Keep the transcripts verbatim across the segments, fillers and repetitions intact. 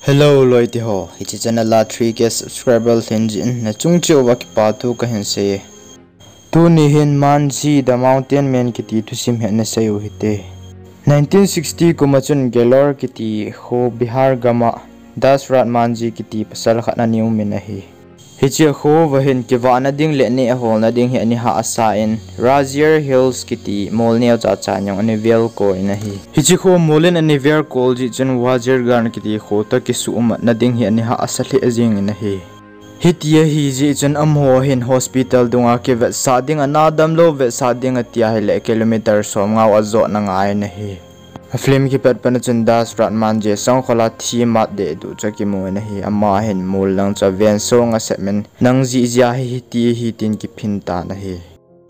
Hello loite ho, hiche channel a three K subscriber lhin jeh in nachung cheh uva kipathu kahin sei e. Tuni hin Manji The Mountain Man kiti thusim hi ana sei u hite. Nineteen sixty kum a chun Galore kiti kho Bihar gam a Dasrat Manji kiti pasal khat ana um in ahi. Hiche kho uva hin kivahna ding le neh holna ding hi ana hahsa in, Rajgir Hills kiti mol neocha cha in jong ana velkol in ahi. Hiche kho mol in ana velkol jeh chun Wazirganj kiti kho toh kisuhmatna ding hi ana hahsa lheh jeng in ahi. Hiti ahi jeh chun amaho hin hospital dunga kivetsah ding, ana damlou vetsah ding ati ahile kilometer somnga u ajotna ngai in ahi. A film kipat pan a chun Dasrat Manji sangkhol a thi mat dehduh chu akimu in ahi. Ama hin mol lang chu aven song asep in, nang jeh jeh a hi hiti ahi tin kiphin tan ahi.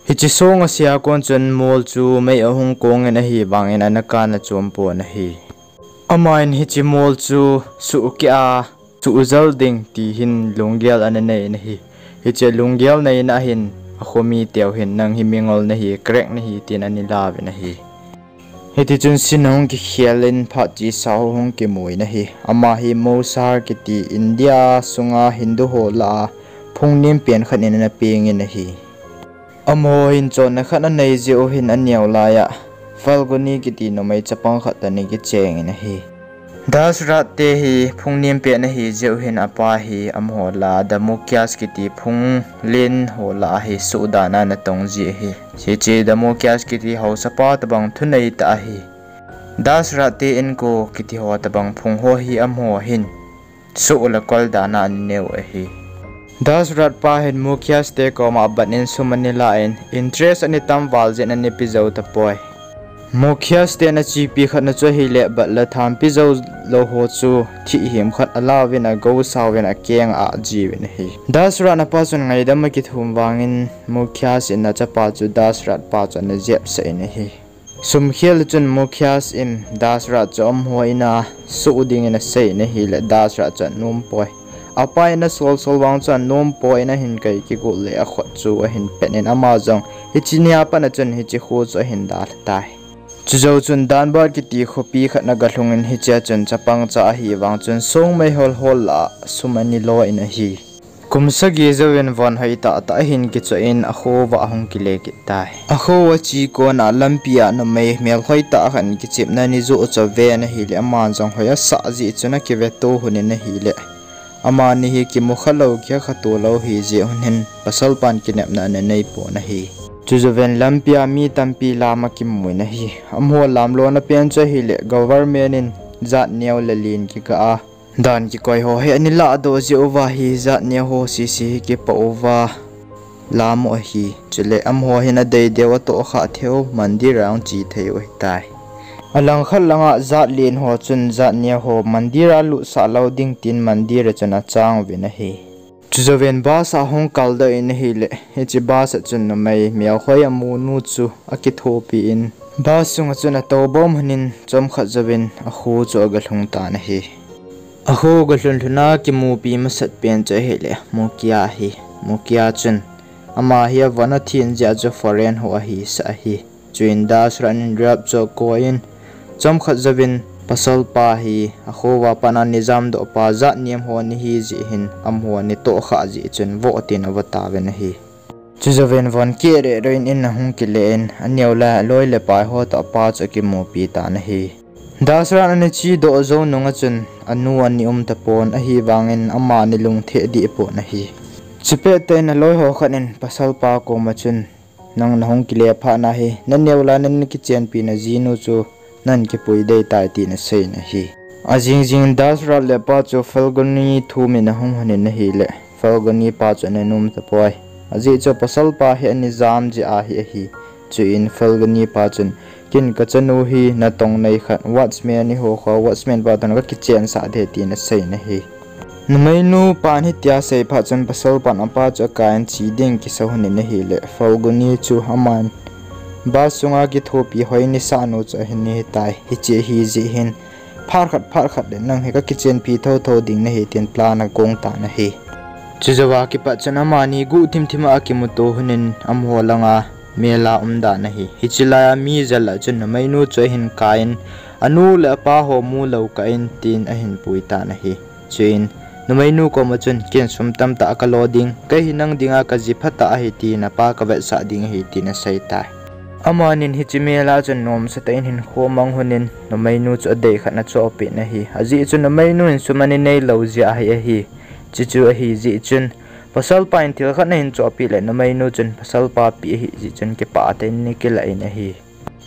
Hiche song asea kon chun mol chu mei ahung kong in ahi vangin ana kana chom pon ahi. Aman hiche mol chu suhkeh a suhjal ding ti hin lunggel ana nei in ahi. Hiche lunggel neina hin akhomi teu hin, nang hi mingol nahi, crack nahi tin ana lauvin ahi. Hitichun scene ahung kikhel in phat chesa ho hung kimu in ahi. Ama hi Moosar kiti India sunga Hindu ho lah a phung nem pen khat in ana peng in ahi. Amaho hin chonna khat anei jeh u hin aneo laiya Falguni kiti numei chapang khat toh ana kicheng in ahi. Dasrat te hi phung nem pen ahi jeh u hin apa hi amaho lah a The Mukhiyas kiti phung len ho lah a hi suh dan a ana tong ji ahi. Hiche The Mukhiyas kiti haosapa tobang thunei tah ahi. Dasrat te inko kiti ho tobang phung ho hi amaho hin suh le kol dan a ana neu ahi. Dasrat pa hin Mukhiyas te koma bat in sum ana la in, interest ana tam val jeh in ana pe jou tapoi. Mukhiyas ten achepi khatna chu ahile bat le tham pe jou lou ho chu thihhem khat alauvin, agou sauvin, akeng a ajiuvin ahi. Dasrat in apa chun ngaidam akithum vangin Mukhiyas in achapa chu Dasrat pa chu ana jepsah in ahi. Sum khel chun Mukhiyas in Dasrat chu amaho in a suh dingin asei in ahile Dasrat chu anom poi. Apa in asol sol vang chu anom poi, in ahin kai kigot le akhut chu ahin pet in ama jong hiche nia pat a chun hiche kho chu ahin dalha tai. Chujou chun Dhanbad kiti khopi khat ana galhung in hichea chun chapang cha ahi vang chun song mei hol hol lah a sum ana lo in ahi. Kum sagi jouvin von hoi tah tah ahin kichoh in akho uva ahung kile kit tai. Akho uva che kon a lampi a numei melhoi tah khat in kichepna ana joh chu aven ahile aman jong hoi asah jeh chun akiveto lhon in ahile, amani hi kimu khalou, kihakhato lou ahi jeh u hin pasalpan kinepna ana nei pon ahi. Chujouvin lampia mi tampi lam akimu in ahi. Amaho lam lona pen chu ahile government in jat neo le len kikah a dan kikoi ho hi ana lahdoh jeh uva hi jat neo ho sese hi kipah uva lam u ahi. Chule amaho hin adei deu atohkhah theiu mandir a hung che theiu ahitai. Alangkhat langa jat len ho chun jat neo ho mandir a lutsah lou ding tin mandir a chun achang uvin ahi. Chujouvin bus ahung kaldoh in ahile, hiche bus a chun numei melhoi amunu chu akithopi in, bus sunga chun atoubom lhon in chomkhat jouvin akho chu agalhung tan ahi. Akho galhun lhun a kimupi masat pen chu ahile Mukhia ahi. Mukhia chun ama hi avon athin jeh a chu foreign ho ahisah ahi. Chuin Dasrat in rap chu akoi in, chomkhat jouvin pasalpa hi akho uva pat a ana jamdoh pa jat neo ho ana hi jeh hin amaho ana tohkhah jeh chun voh tin ava tauvin ahi. Chujouvin von keh reh reh in in ahung kile in, aneo laiya aloi le pai ho toh apa chu akimupi tan ahi. Dasrat in ana chedoh jou nunga chun anu ana um tapon, ahivangin amani lungthim deh pon ahi. Chupet tah in aloi ho khat in pasalpa koma chun, nang nahung kile phat na hi, naneo laiya nana kichenpi najinu chu nan kipui dei tai tin asei in ahi. Ajing jing Dasrat le apa chu Falguni thum in ahung lhon in ahile, Falguni pa chu ana um tapoi. Ajeh chu pasalpa hi ana jam jeh ahi ahi. Chuin Falguni pa chun, ken kachanu hi natong nei khat watchman iho kha, watchman pa toh kakichensah ding tin asei in ahi. Numeinu pan hitia asei phat chun pasalpan apa chu akai in che ding kisa lhon in ahile, Falguni chu aman bus sunga kithopi hoi nisah nu chu ahin ahitai. Hiche ahi jeh hin phat khat phat khat le nang hi kakichenpi thotho ding nahi tin plan agong tan ahi. Chujouva kipat chun amani guh thimthim a akimuto lhon in amaho langa mel a um dan ahi. Hiche laiya mi jal a chun numeinu chu ahin kai in Anu le apa ho mu lou kah in tin ahin pui tan ahi. Chuin, numeinu koma chun, ken sum tamtah kalo ding, kei hi nang dinga kaji phatah ahi tin apa kavetsah ding ahi tin asei tai. Amanin hiche mel a chun nomsa tah in hinkho amang lhonin, numeinu chu adei khat in achohpeh in ahi. Ajeh chu numeinu in sum ana neilou jeh ahi ahi. Chuchu ahi jeh chun, pasalpa in thil khat ana hin chohpeh le numeinu chun pasalpa pi ahi jeh chun kipah tah in ana kilah in ahi.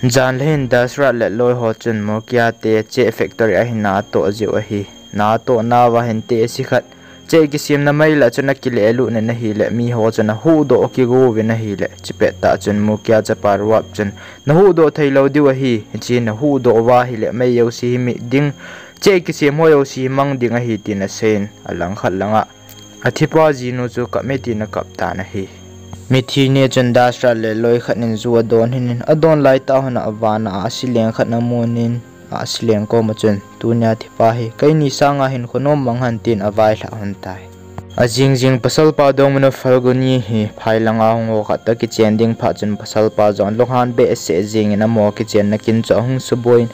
Jan lheh in Dasrat le loi ho chun Mukia te cheh factory a hin ana toh jiu ahi. Ana toh nauva hin tehse khat cheh kisemna mei lah chun akilehlut in ahile, miho chun ahuhdoh kigo uvin ahile, chupet tah chun Mukia chapa Ruap chun, nahuhdoh theilou diu ahi, hiche nahuhdoh uva ahile mei jouse hi mit ding, cheh kisem ho jouse hi mang ding ahi tin aseiyin, alangkhat langa athipa jinu chu kap e tin akap tan ahi. Mithi ni chun Dasrat le loi khat in ju adon lhonin, adon laitah lhona vana ahsi leng khat ana munin, ahsi leng koma chun, tunia thipa hi keini sanga hinkho nom mang ham tin availhah lhon tai. Ajing jing pasalpa dongmanu Falguni hi phai langa hung ho khat toh kichen ding phat chun pasalpa jong alunghan behseh jengin amaho kichenna kin chu ahung suboiyin,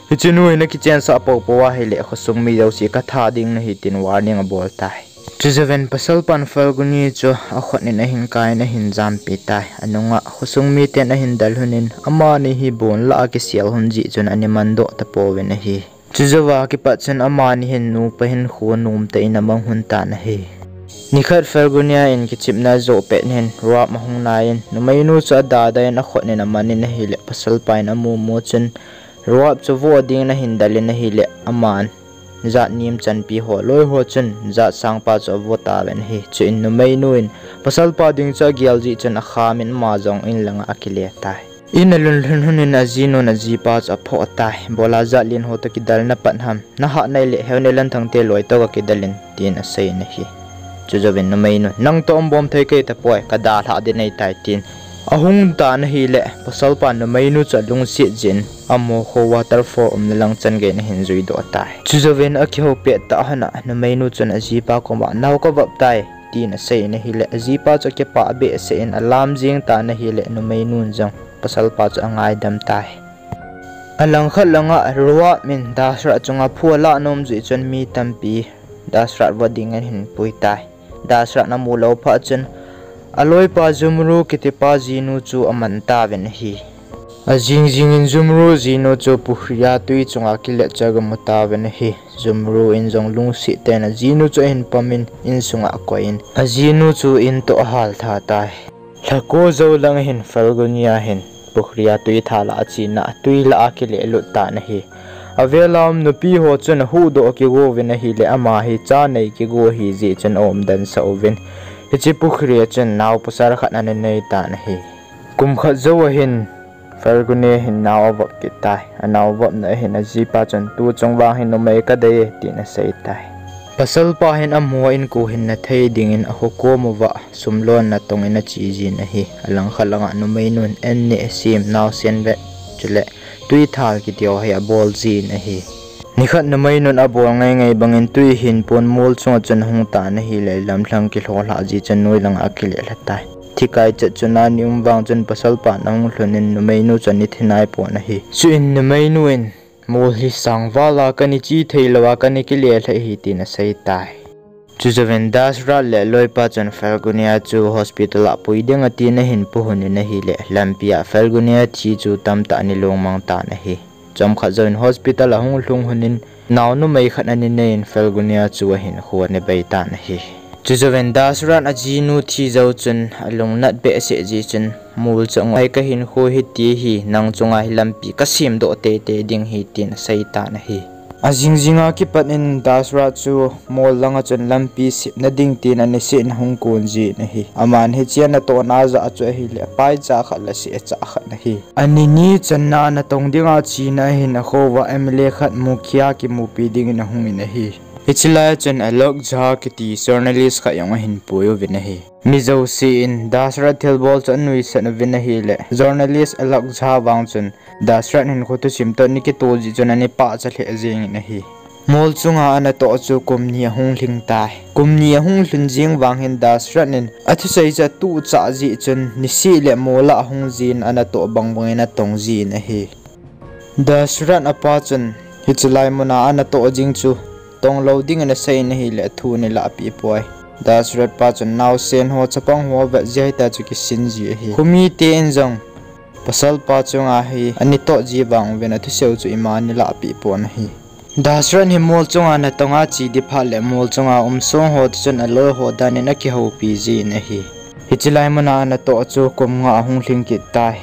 hichenu hi nakichensah poupou ahile khosung mi jouse katha ding nahi tin warning abol tai. Chujouvin pasalpan Falguni chu akhut in ahin kaiyin ahin jampi tai. Anunga khosung miten ahin del lhonin, amani hi bon lah a kisel lhon jeh chun ana mandoh tapouvin ahi. Chujouva kipat chun amani hin nupa hinkho nomtah in amang lhon tan ahi. Nikhat Falguni in kichepna ajoh pet hin Ruap ahung naiyin, numeinu chu adada in akhut in amanin ahile, pasalpa in amu mu chun Ruap chu voh dingin ahin delin ahile, aman jat nemchanpi ho, loi ho chun jat sangpa chu avo tauvin ahi. Chuin numeinu in pasalpa ding chu agel jeh chun akhamin ama jong in langa akile tai. In alhun lhon lhonin ajinun ajipa chu aphoh tai. Bola jat len ho toh kidelna pat ham, nahat naile Heunei Lanthangte loi toh kakidel in tin aseiyin ahi. Chujouvin numeinun, nang toh umbom thei kei tapoi, kadalhah ding ahitai tin ahung tan ahile, pasalpan numeinu chu alungset jeh in, amaho kho waterfall umna lang chan geiyin ahin juidoh tai. Chujouvin akihou pet tah lhona numeinu chun ajipa koma, nao kavop tai, tin aseiyin ahile, ajipa chu akipah behseh in alam jeng tan ahile, numeinun jong pasalpa chu angaidam tai. Alangkhat langa Ruap in Dasrat chunga phu alah nom jeh chun mi tampi Dasrat voh dingin ahin pui tai. Dasrat in amu lou phat chun aloipa Jumru kitipa jinu chu aman tauvin ahi. Ajing jingin Jumru jinu chu pukhri a twi chunga kilet chu agamu tauvin ahi. Jumru in jong lungset tah in ajinu chu ahin pamin insunga akoiyin, ajinu chu in toh ahal tha tai. Lhako jou langa hin Falguni hin pukhri a twi thal a achena twi lah a akilehlut tan ahi. Avela um nupi ho chun ahuhdoh kigo uvin ahile, ama hi cha nei kigo ahi jeh chun aumden sah uvin, hiche pukhri a chun nao pasal khat ana nei tan ahi. Kum khat jou ahin Falguni hin nao avop kit tai. Anao vopna ahin ajipa chun, tu chung vang hin numei kadei e, tin asei tai. Pasalpa hin amaho inko hinna thei dingin akho kom uva sum lonna tongin ache jin ahi. Alangkhat langa numeinun an neh, sem, naosen vet, chule twi thal kiti ho hi abol jin ahi. Nikhat numeinun abol ngai ngai bangin twi hin pon mol chunga chun ahung tan ahile, lamlhang kilhoh lhah jeh chun noi langa akile lha tai. Thikai chet chun ani um vang chun pasalpan ahung lhunin numeinu chu ani thi naipon ahi. Chuin numeinu in, mol hi sangval a kana che theilouva kana kile lha ahi, tin asei tai. Chujouvin Dasrat le aloipa chun Falguni chu hospital a pui ding atin ahin pu lhonin ahile, lampia Falguni thi chu tamtah ana lungmang tan ahi. Chomkhat jouvin hospital ahung lhung lhonin, nao numei khat ana neiyin Falguni chu ahinkho ana bei tan ahi. Chujouvin Dasrat in ajinu thi jou chun alungnat behseh jeh chun, mol chu angol, kahinkho hiti hi nang chunga hi lampi kasemdoh teitei ding ahi, tin asei tan ahi. Ajing jinga kipat in Dasrat chu mol langa chun lampi semna ding tin ana seh in ahung kon jin ahi. Aman hiche anatohna ajah chu ahile, paicha khat le sehcha khat ahi. Ani ni channa anatong dinga chena ahin akhouva M L A khat Mukhia kimupi dingin ahungin ahi. Hiche laia chun Alok Jha kiti journalist khat jong ahin pui uvin ahi. Mi jousen Dasrat thilbol chu anuisat uvin ahile, journalist Alok Jha vang chun Dasrat hinkho thusim toh ana kitoh jeh chun ana pachat lheh jengin ahi. Mol chunga anatoh chu kum ni ahung lhing tai. Kum ni ahung lhing jeng vang hin Dasrat in athusei chu atuhchah jeh chun niseh le mol a ahung jin anatoh bang bangin atong jin ahi. Dasrat apa chun hiche lai muna ana toh jing chu tong lou dingin asei in ahile athu ana lahpeh poi. Dasrat pa chun naosen ho chapang ho vet jia hita chu kisin ji ahi. Khomite in jong pasal pa chunga hi ana toh ji vang uvin athusei u chu ima ana lahpeh pon ahi. Dasrat hi mol chunga natong a che ding phat le mol chunga um sung ho te chun aloi ho dan in akihoupi jin ahi. Hiche lai muna ana toh chu kum nga ahung lhing kit tai.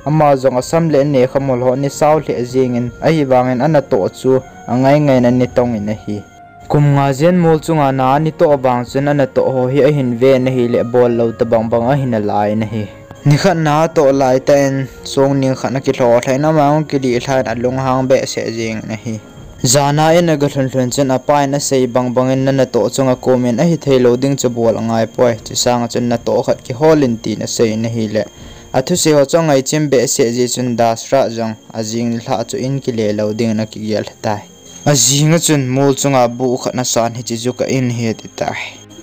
Ama jong asam le aneh khamol ho ana sao lheh jeng in ahivangin ana toh chu angai ngai in ana tong in ahi. Kum nga jen mol chunga na ana toh vang chun ana toh ho hi ahin ve in ahile bol lou tabang bang ahin ala in ahi. Nikhat na atoh lai tah in song ning khat ana kilho lhah in ama ahung kilih lhan alunghang behseh jeng in ahi. Jan a in aga lhun lhun chun apa in asei bang bang in nana toh chunga kum in ahi thei lou ding chu bol angai poi. Chusanga chun natoh khat kihol in tin asei in ahile athusei ho chu angaichim behseh jeh chun Dasrat jong ajing lhah chu in kile lou dingin akigel lha tai. Ajing a chun mol chunga buh khat ana san hiche chu ka in ahi ati tai.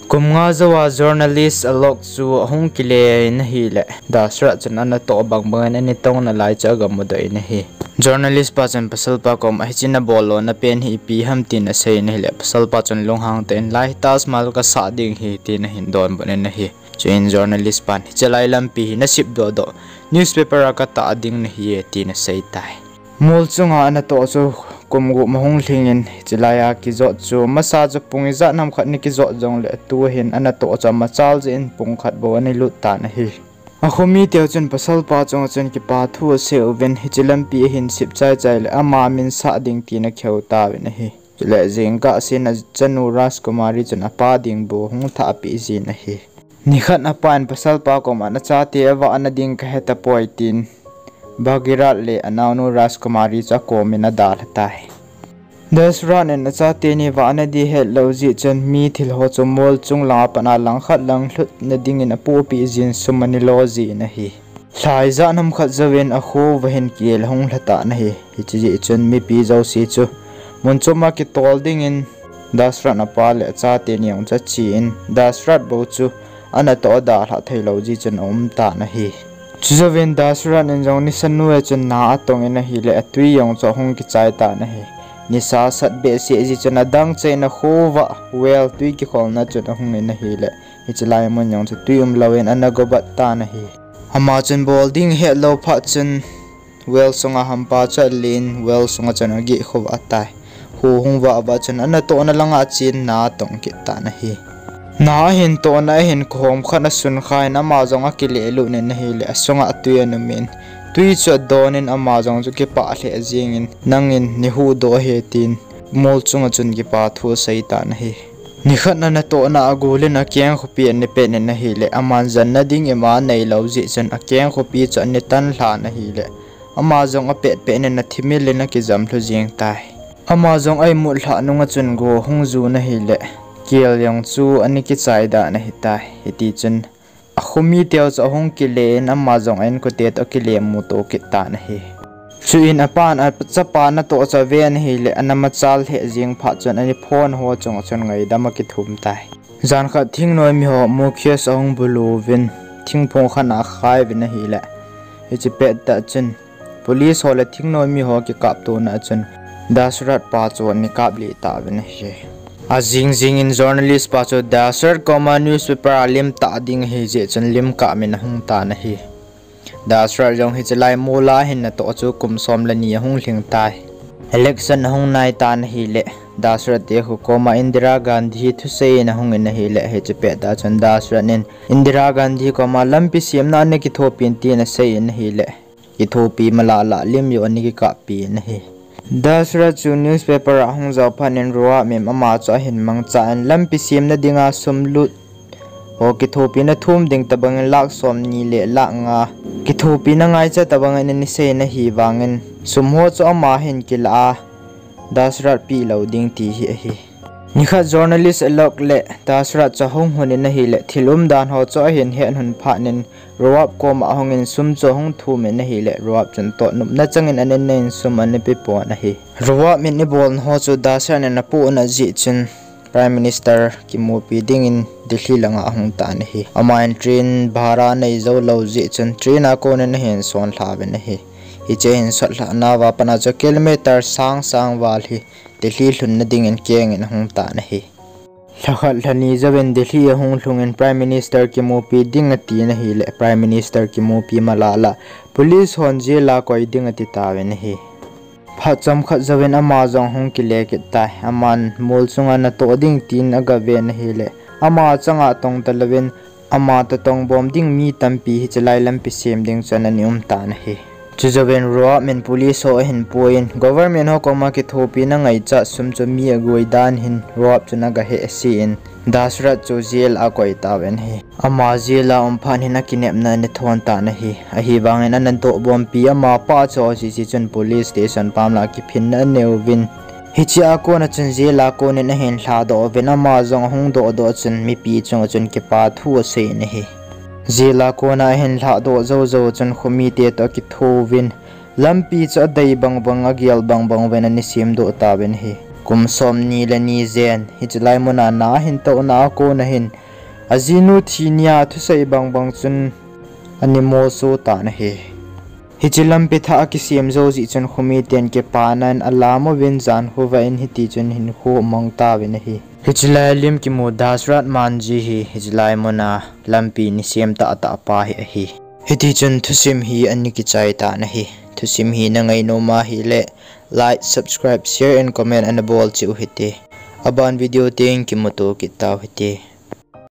Kum nga jou a journalist Alok chu ahung kile in ahile Dasrat chun ana toh bang bang in ana tong nalai chu aga mudoh in ahi. Journalist pa chun pasal pa koma hiche nabol lona pen hi ipi ham tin asei in ahile pasal pa chun lunghang tah in lai Taj Mahal kasah ding ahi tin ahin donbut in ahi. Chuin journalist pan hiche lai lampi hi nasip doh doh newspaper a katah ding nahi e tin asei tai. Mol chunga ana toh chu kum gup ahung lhing in hiche lai a kijot chu masa chu pung ijat ham khat ana kijot jongle tu hin ana toh chu amachal jeh in pung khat bou ana lut tan ahi. Akhomi teu chun pasal pa chunga chun kipa thu asei uvin hiche lampi ahin sip chai chai le ama min sah ding tin akihou tauvin ahi. Chule jingkah sen a achanu Rajkumari chun apa ding bu ahung thahpeh jin ahi. Nikhat apa in pasal pa koma nachate avahna ding kahe tapoi tin Bhagirath le anaonu Rajkumari chu akom in adalha tai. Dasrat in achate ni vahna ding ahet lou jeh chun mi thil ho chu mol chung langa pat a langkhat lang lhutna dingin apohpeh jin sum ana lo jin ahi. Lha ijat ham khat jouvin akho uva hin kel ahung lha tan ahi. Hiche jeh chun mipi jouse chu mun chom a kitol dingin Dasrat apa le achate ni jong chu ache in Dasrat bou chu ana toh adalhah thei lou jeh chun aum tan ahi. Chujouvin Dasrat in jong nisa noiya chun na atong in ahile atui jong chu ahung kichai tan ahi. Nisa asat behseh jeh chun adang cheh in akho uva well twi kikholna chun ahung in ahile hiche lai mun jong chu twi umlouvin ana gobat tan ahi. Ama chun bol ding ahet lou phat chun well sunga hampa chu alen well sunga chun ageh khovah tai. Kho ahung vah vah chun anatohna langa achen na atong kit tan ahi. Na ahin tohna ahin khom khat asunkhan ama jong akilehlut in ahile asunga twi anum in twi chu adon in ama jong chu kipah lheh jengin nangin neihuhdoh ahi tin mol chunga chun kipa thu asei tan ahi. Nikhat anatohna agol in akeng khopi ana pet in ahile aman janna ding ima aneilou jeh chun akeng khopi chu ana tan lhan ahile ama jong apet pet in athimil in akijam lhu jeng tai. Ama jong a-imut lhah nunga chun go ahung ju in ahile kel jong chu ana kichai dan ahitai. Hitichun akhomi teu chu ahung kile in ama jong a-inkote toh akile muto kit tan ahi. Chuin apan achapa natoh chu aven ahile ana machal lheh jeng phat chun ani phone ho chunga chun ngaidam akithum tai. Jan khat thingnoi miho Mukesh ahung bulu uvin thingphung khat a akhai uvin ahile hiche pettah chun police ho le thingnoi miho kikaptona a chun Dasrat pa chu ana kaplih tauvin ahi. Ajing jing in journalist pa chu Dasrat koma newspaper a lim tah ding ahi jeh chun lim kap in ahung tan ahi. Dasrat jong hiche lai mol a hin natoh chu kum som le ni ahung lhing tai. Election ahung nai tan ahile Dasrat te khu koma Indira Gandhi thusei in ahung in ahile hiche pettah chun Dasrat in Indira Gandhi koma lampi semna ana kithopi in tin asei in ahile kithopi malala lim jong ana kikappi in ahi. Dasrat chu newspaper a ahung jao phat in Roap in ama chu ahin mangcha in lampi semna dinga sum lut ho kithopina thum ding tobang in lakh somni le lakh nga kithopina ngaicha tobang in ana sei in ahivang in sum ho chu ama hin kilah a Dasrat peh lou ding ti hi ahi. Nikhat journalist Alok le Dasrat chu ahung lhun in ahile thil umdan ho chu ahin het lhun phat in Roap koma ahung in sum chu ahung thum in ahile Roap chun toh nopna chang in ana nei in sum ana pe pon ahi. Roap in eibolna ho chu Dasrat in apohna jeh chun Prime Minister kimupi dingin Delhi langa ahung tan ahi. Aman train bhara nei jou lou jeh chun train a kon in ahin son lha uvin ahi. Hiche ahin sotlhah nauva pat a chu kilometer sang sang val hi Delhi lhunna dingin kengin ahung tan ahi. Lhakhat lhani jouvin Delhi ahung lhungin Prime Minister kimupi ding atin ahile Prime Minister kimupi malala police hon jail a koi ding ati tauvin ahi. Phat chomkhat jouvin ama jong ahung kile kit tai. Aman mol chunga natoh ding tin agaven ahile ama changa tong talouvin ama toh tongbom ding mi tampi hiche lai lampi sem ding chun ana um tan ahi. Chujouvin Rohab in police ho ahin puiyin government ho koma kithopina ngaichat sum chu mi agoi dan hin Rohab chun agahehse in Dasrat chu jail a akoi tauvin ahi. Ama jail a um phat hin akinepna ana thon tan ahi. Ahivangin ana tohbompi amapa chu Sisi chun police station pam lah a kiphinna aneiyuvin hichea kona chun jail a konin ahin lhadoh uvin ama jong ahung dohdoh chun mipi chunga chun kipa thu aseiyin ahi. Jail a kona ahin lhadoh joujou chun khomite toh akithouvin lampi chu adei bangbang agel bangbang uvin ana semdoh tauvin ahi. Kum somni le ni jen hiche lai muna na ahin tohna a kona hin ajinu thi nia thusei bangbang chun ana molso tan ahi. Hiche lampi thah akisem jou jeh chun khomiten kipana in alam uvin jan khovah in hitichun hinkho amang tauvin ahi. Hiche lai lim kimu Dasrat Manjhi hi hiche lai muna lampi ana sem tahtah pa hi ahi. Hitichun thusim hi ana kichai tan ahi. Thusim hi nangai nom ahile like, subscribe, share and comment ana bol cheh u hite. Aban video teng kimuto kit tau hite.